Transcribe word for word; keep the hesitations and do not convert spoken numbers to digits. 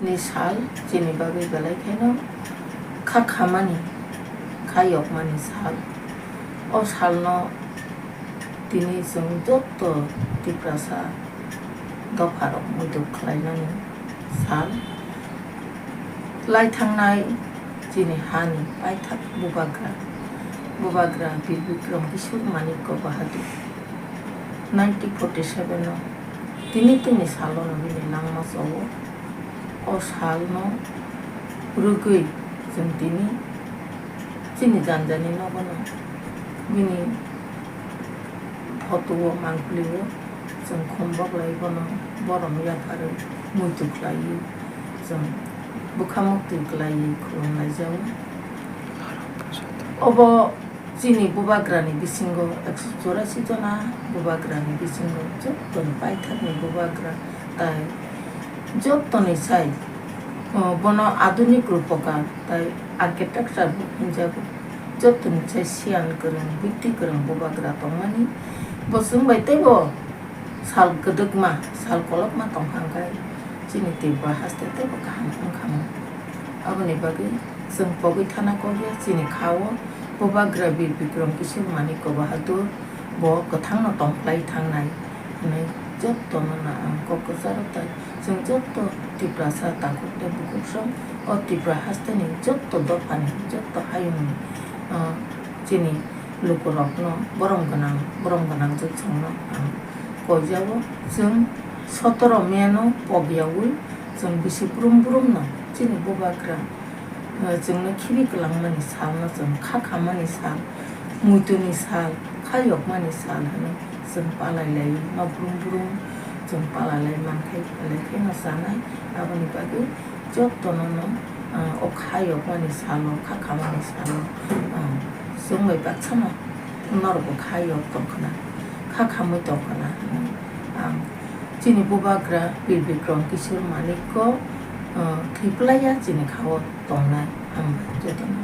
Ni sal chini bagwi belai kheno kha khamani, kha yokmani sal. O salno tini chwng joto Tiprasa dopharok muitu khlainani sal. Lai thangnai chini hani paithak bubagra, bubagra Bir Bikram Kishore Manikya Bahadur nineteen forty seven o tini tini salo no bini langma chowo. O salno rwgwi chwng tini chini janjani nogono bini photo o mangpli o chwng khum boklai bono borom yapharwi muitu khlaiwi chwng bwkha muktwi khlaiwi khulumlaijago. Obo chini bubagrani bisingo ekso chorasi jona bubagrani bisingo jottoni paithakni bubagra tai jottoni sai, o, bono adunik rupoka tai architecture bo hinjago. Jottoni sai siyan kwrwng, bwtwi kwrwng bubagra tongmani. Bo chwng bai teibo sal kwdwkma, sal kolokma tongkha hwnkhe chini Tripura haste teibo kaham wngkha. Aboni bagwi chwng pogwi thana kok ya chini kha-o bubagra Bir Bikram Kishore Manikya Bahadur bo kwthangno tongphlai thangnai hwnwi jotono no ang kok kwcharo tai chwng joto Tiprasa takhuk tei bukhuk song o Tripura hasteni joto dophani joto hayungni, ah, chini lukurokno borom gwnang, borom gwnang jwk chwngno ang koijago. Chwng sotoro May no pogyaui chwng bisi brum brumno chini bubagra, eh, chwngno khibi kwlangmani salno chwng kha khammani sal, muituni sal, kha yokmani sal hwnwi chwng palai lai, nok brum brum chwng palai lai mankhai, belai kheno chanai. Aboni bagwi jotono no, ah, o kha yokmani salo, kha khamani salo, ah, chwng bai baksano norokbo kha yok tongkhna, kha khamwi tongkhna hwnwi ang chini bubagra Bir Bikram Kishore Manikya, ah, thwi phlaiya chini kha-o tongnai ang jotono.